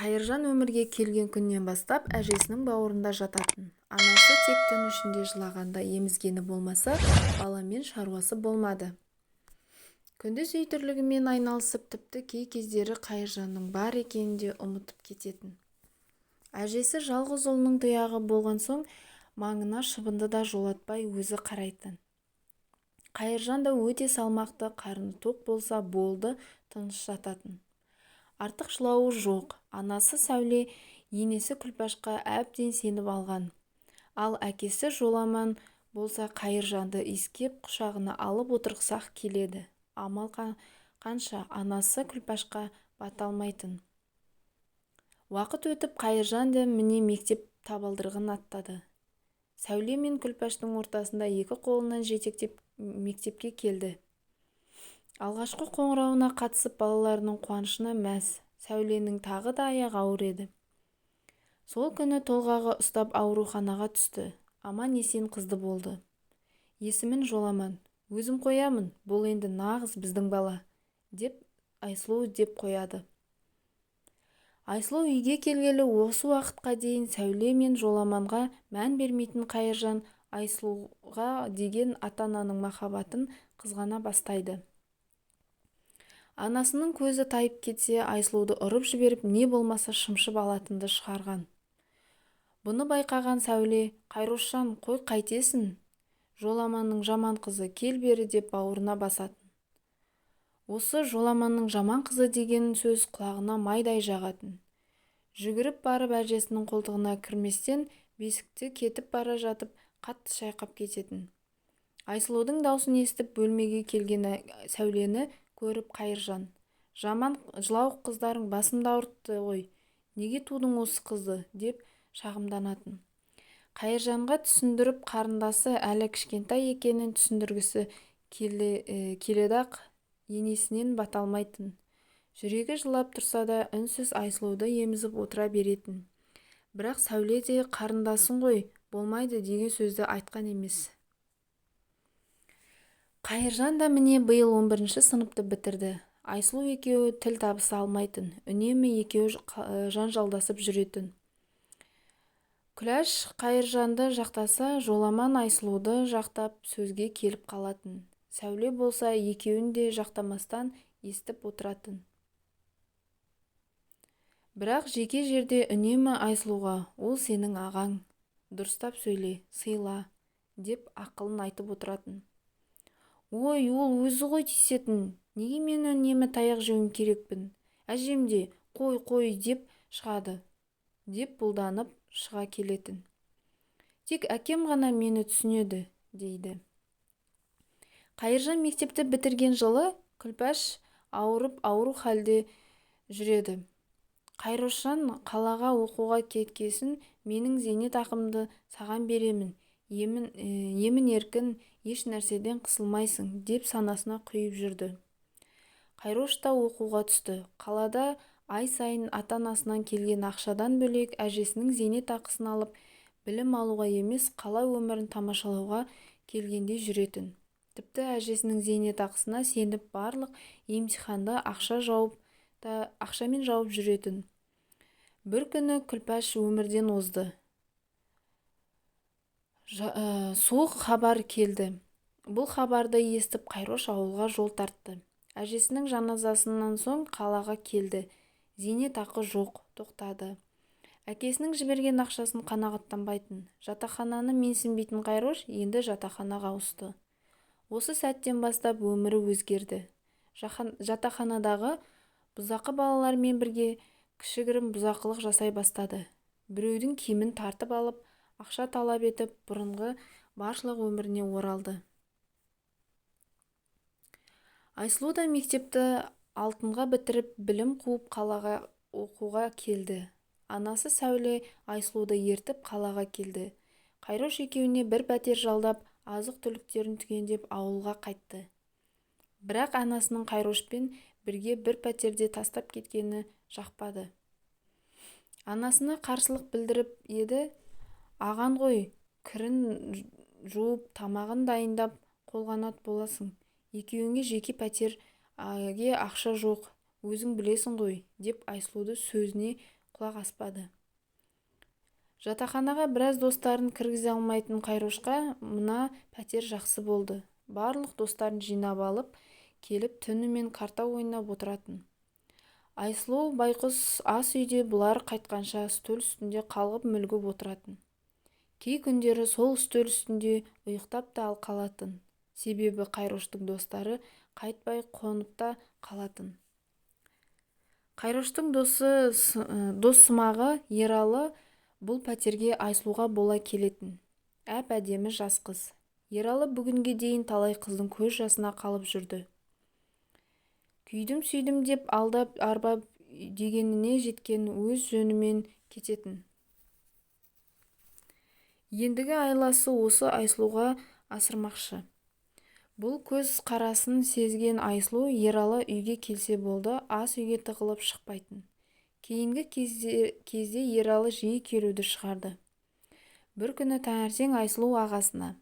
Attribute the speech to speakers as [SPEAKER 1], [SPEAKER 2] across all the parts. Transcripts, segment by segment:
[SPEAKER 1] Қайыржан өмірге келген күннен бастап әжесінің бауырында жататын. Анасы тек түн ішінде жылағанда емізгені болмаса, баламен шаруасы болмады. Күндіз үй тірлігімен айналысып, тіпті кей кездері Қайыржанның бар екенін де ұмытып кететін. Әжесі жалғыз ұлының тұяғы болған соң маңына шыбынды да жолатпай өзі қарайтын. Қайыржан да өте салмақты, қарны тоқ болса болды, тыныш жататын. Артық жылауы жоқ. Анасы Сәуле енесі Күлпашқа әбден сеніп алған. Ал әкесі Жоламан болса Қайыржанды иіскеп, құшағына алып отырғысы-ақ келеді. Амал қанша, анасы Күлпашқа бата алмайтын. Уақыт өтіп, Қайыржан да міне мектеп табалдырығын аттады. Сәуле мен Күлпаштың ортасында екі қолынан жетектеп мектепке келді. Алғашқы қоңырауына қатысып, балаларының қуанышына мәз. Сәуленің тағы да аяғы ауыр еді. Сол күні толғағы ұстап ауруханаға түсті. Аман-есен қызды болды. Есімін Жоламан. Өзім қоямын, бұл енді нағыз біздің бала, деп Айсұлу деп қояды. Айсұлу үйге келгелі осы уақытқа дейін Сәуле мен Жоламанға мән бермейтін Қайыржан Айсұлуға деген ата-ананың махаббатын қызғана бастайды. Анасының көзі тайып кетсе, Айсұлуды ұрып жіберіп, не болмаса шымшып алатынды шығарған. Бұны байқаған Сәуле, «Қайрошжан, қой қайтесің? Жоламанның жаман қызы, кел бері» деп бауырына басатын. Осы Жоламанның жаман қызы деген сөз құлағына майдай жағатын. Жүгіріп барып әжесінің қолтығына кірместен бесікті кетіп бара жатып қатты шайқап кететін. Айсұлудың даусын естіп бөлмеге келген Сәулені көріп Қайыржан, «Жаман жылауық қыздарың басымды ауыртты ғой, неге тудың осы қызды?» деп шағымданатын. Қайыржанға түсіндіріп, қарындасы әлі кішкентай екенін түсіндіргісі келеді-ақ, енесінен бата алмайтын. Жүрегі жылап тұрса да үнсіз Айсұлуды емізіп отыра беретін. Бірақ Сәуле де қарындасың ғой, болмайды деген сөзді айтқан емес. Қайыржан да міне биыл 11-ші сыныпты бітірді. Айсұлу екеуі тіл табыса алмайтын, үнемі екеуі жанжалдасып жүретін. Күләш Қайыржанды жақтаса, Жоламан Айсұлуды жақтап сөзге келіп қалатын. Сәуле болса екеуін де жақтамастан естіп отыратын. Бірақ жеке жерде үнемі Айсұлуға, «Ол сенің ағаң, дұрыстап сөйле, сыйла», деп ақылын айтып отыратын. Ой, ол өзі ғой тиісетін, неге мен үнемі таяқ жеуім керекпін? Әжем де қой, қой деп шығады, деп бұлданып шыға келетін. Тек әкем ғана мені түсінеді, дейді. Қайыржан мектепті бітірген жылы Күлпаш ауырып, ауру халде жүреді. Қайрошжан қалаға оқуға кеткесін менің зейнет ақымды саған беремін, емін еркін, еш нәрседен қысылмайсың, деп санасына құйып жүрді. Қайрош та оқуға түсті. Қалада ай сайын ата-анасынан келген ақшадан бөлек әжесінің зейнет ақысын алып, білім алуға емес, қала өмірін тамашалауға келгендей жүретін. Тіпті әжесінің зейнет ақысына сеніп барлық емтиханды ақшамен жауып жүретін. Бір күні Күлпаш өмірден озды. Суық хабар келді. Бұл хабарды естіп Қайрош ауылға жол тартты. Әжесінің жаназасынан соң қалаға келді. Зейнет ақы жоқ, тоқтады. Әкесінің жіберген ақшасын қанағаттанбайтын. Жатақхананы менсінбейтін Қайрош енді жатақханаға ауысты. Осы сәттен бастап өмірі өзгерді. Жатақханадағы бұзақы балалармен бірге кішігірім бұзақылық жасай бастады. Біреудің киімін тартып алып, ақша талап етіп, бұрынғы баршылық өміріне оралды. Айсұлу да мектепті алтынға бітіріп, білім қуып қалаға оқуға келді. Анасы Сәуле Айсұлуды ертіп қалаға келді. Қайрош екеуіне бір пәтер жалдап, азық-түліктерін түгендеп ауылға қайтты. Бірақ анасының Қайрошпен бірге бір пәтерде тастап кеткені жақпады. Анасына қарсылық білдіріп еді, аған ғой, кірін жуып, тамағын дайындап, қолғанат боласың. Екеуіңе жеке пәтерге ақша жоқ, өзің білесің ғой, деп Айсұлуды сөзіне Құлақ аспады. Жатақханаға біраз достарын кіргізе алмайтын Қайрошқа мына пәтер жақсы болды. Барлық достарын жинап алып келіп, түнімен карта ойнап отыратын. Айсұлу байқұс ас үйде бұлар қайтқанша стөл үстінде қалғып-мүлгіп отыратын. Кей күндері сол үстел үстінде ұйықтап та қалатын. Себебі Қайроштың достары қайтпай қонып та қалатын. Қайроштың доссымағы Ералы бұл пәтерге Айсұлуға бола келетін. Әп-әдемі жас қыз. Ералы бүгінге дейін талай қыздың көз жасына қалып жүрді. Күйдім-сүйдім деп алдап-арбап, дегеніне жеткен өз жөнімен кететін. Ендігі айласы осы Айсұлуға асырмақшы. Бұл көз қарасын сезген Айсұлу Ералы үйге келсе болды, ас үйге тығылып шықпайтын. Кейінгі кезде Ералы жиі келуді шығарды. Бір күні таңертең Айсұлу ағасына: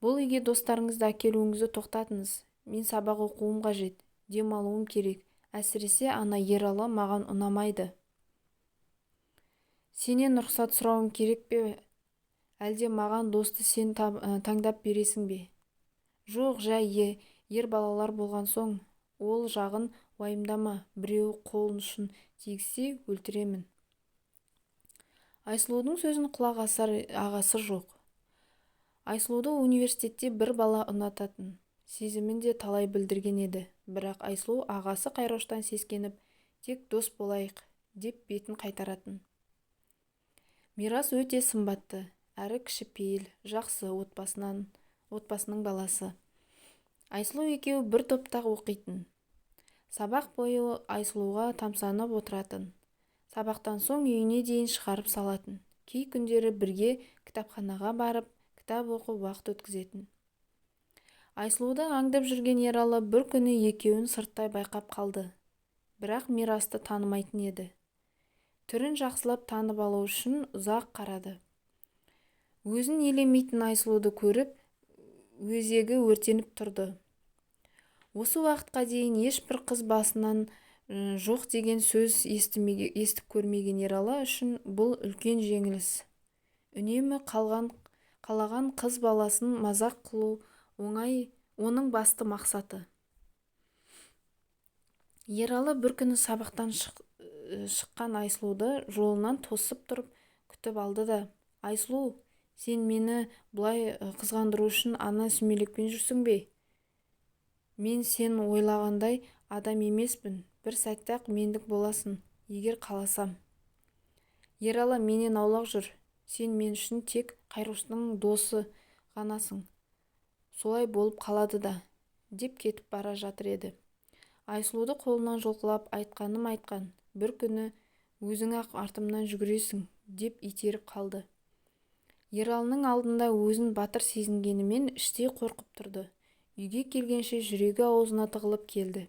[SPEAKER 1] "Бұл үйге достарыңызды әкелуіңізді тоқтатыңыз. Мен сабақ оқуым қажет, дем алуым керек. Әсіресе ана Ералы маған ұнамайды. Сенен рұқсат сұрауым керек пе, әлде маған досты сен таңдап бересің бе?" "Жоқ, жай ер балалар болған соң, ол жағын уайымдама, біреуі қол ұшын тигізсе, өлтіремін." Айсұлудың сөзін құлақ асар ағасы жоқ. Айсұлуды университетте бір бала ұнататын. Сезімін де талай білдірген еді. Бірақ Айсұлу ағасы Қайроштан сескеніп, тек дос болайық деп бетін қайтаратын. Мирас өте сымбатты, әрі кішіпейіл, жақсы отбасының баласы. Айсұлу екеуі бір топта оқитын. Сабақ бойы Айсұлуға тамсанып отыратын. Сабақтан соң үйіне дейін шығарып салатын. Кей күндері бірге кітапханаға барып, кітап оқып уақыт өткізетін. Айсұлуды аңдып жүрген Ералы бір күні екеуін сырттай байқап қалды. Бірақ Мирасты танымайтын еді. Түрін жақсылап танып алу үшін ұзақ қарады. Өзін елемейтін Айсұлуды көріп, өзегі өртеніп тұрды. Осы уақытқа дейін ешбір қыз басынан жоқ деген сөз естіп көрмеген Ералы үшін бұл үлкен жеңіліс. Үнемі қалаған қыз баласын мазақ қылу оңай, оның басты мақсаты. Ералы бір күні сабақтан шыққан Айсұлуды жолынан тосып тұрып күтіп алды да: "Айсұлу, сен мені бұлай қызғандыру үшін ана сүмелекпен жүрсің бе? Мен сен ойлағандай адам емеспін, бір сәтте-ақ мендік боласың, егер қаласам." "Ералы, менен аулақ жүр. Сен мен үшін тек Қайроштың досы ғанасың. Солай болып қалады да", деп кетіп бара жатыр еді. Айсұлуды қолынан жұлқылап, "Айтқаным айтқан, бір күні өзің-ақ артымнан жүгіресің", деп итеріп қалды. Ералының алдында өзін батыр сезінгенімен іштей қорқып тұрды. Үйге келгенше жүрегі аузына тығылып келді.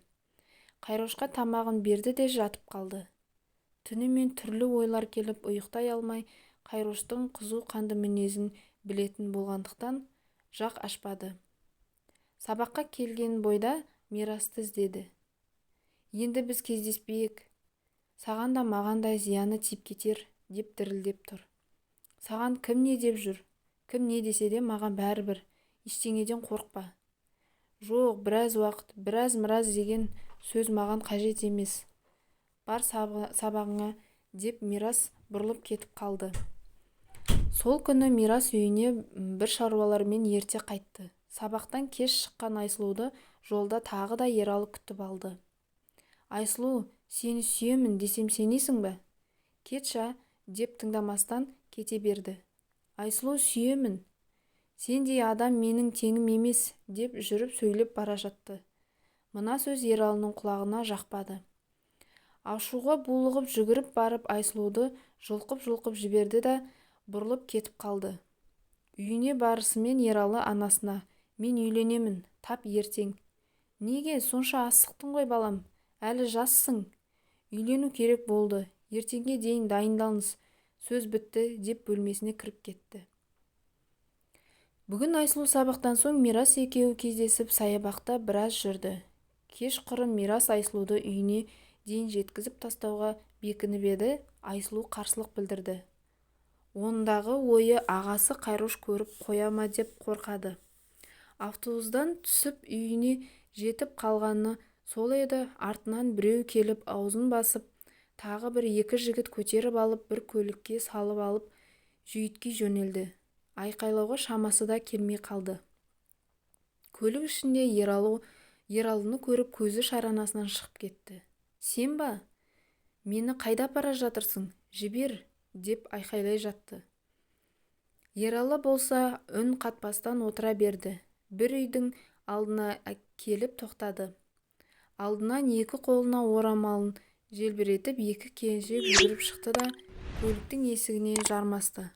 [SPEAKER 1] Қайрошқа тамағын берді де жатып қалды. Түнімен түрлі ойлар келіп ұйықтай алмай, Қайроштың қызу қанды мінезін білетін болғандықтан жақ ашпады. Сабаққа келген бойда Мирасты іздеді. "Енді біз кездеспейік. Саған да маған да зияны тиіп кетер", деп дірілдеп тұр. "Саған кім не деп жүр? Кім не десе де маған бәрібір, ештеңеден қорықпа." "Жоқ, біраз уақыт, біраз-мыраз деген сөз маған қажет емес. Бар сабағыңа", деп Мирас бұрылып кетіп қалды. Сол күні Мирас үйіне бір шаруалармен ерте қайтты. Сабақтан кеш шыққан Айсұлуды жолда тағы да Ералы күтіп алды. "Айсұлу, сені сүйемін десем сенесің бе?" "Кетші", деп тыңдамастан кете берді. "Айсұлу, сүйемін. Сендей адам менің теңім емес", деп жүріп сөйлеп бара жатты. Мына сөз Ералының құлағына жақпады. Ашуға булығып жүгіріп барып Айсұлуды жұлқып-жұлқып жіберді да бұрылып кетіп қалды. Үйіне барысымен Ералы анасына: "Мен үйленемін, тап ертең." "Неге сонша асықтың ғой, балам, әлі жассың." "Үйлену керек болды, ертеңге дейін дайындалыңыз, сөз бітті", деп бөлмесіне кіріп кетті. Бүгін Айсұлу сабақтан соң Мирас екеуі кездесіп саябақта біраз жүрді. Кешқұрым Мирас Айсұлуды үйіне дейін жеткізіп тастауға Бекініп еді, Айсұлу қарсылық білдірді. Ондағы ойы ағасы Қайрош көріп қоя ма деп қорқады. Автобустан түсіп үйіне жетіп қалғаны сол еді, артынан біреу келіп аузын басып, тағы бір-екі жігіт көтеріп алып бір көлікке салып алып жүйітки жөнелді. Айқайлауға шамасы да келмей қалды. Көлік ішінде Ералыны көріп, көзі шаранасынан шығып кетті. «Сен ба? Мені қайда апара жатырсың? Жібер!» деп айқайлай жатты. Ералы болса үн қатпастан отыра берді. Бір үйдің алдына келіп тоқтады. Алдынан екі қолына орамалын желбіретіп екі келіншек жүгіріп шықты да, көліктің есігіне жармасты.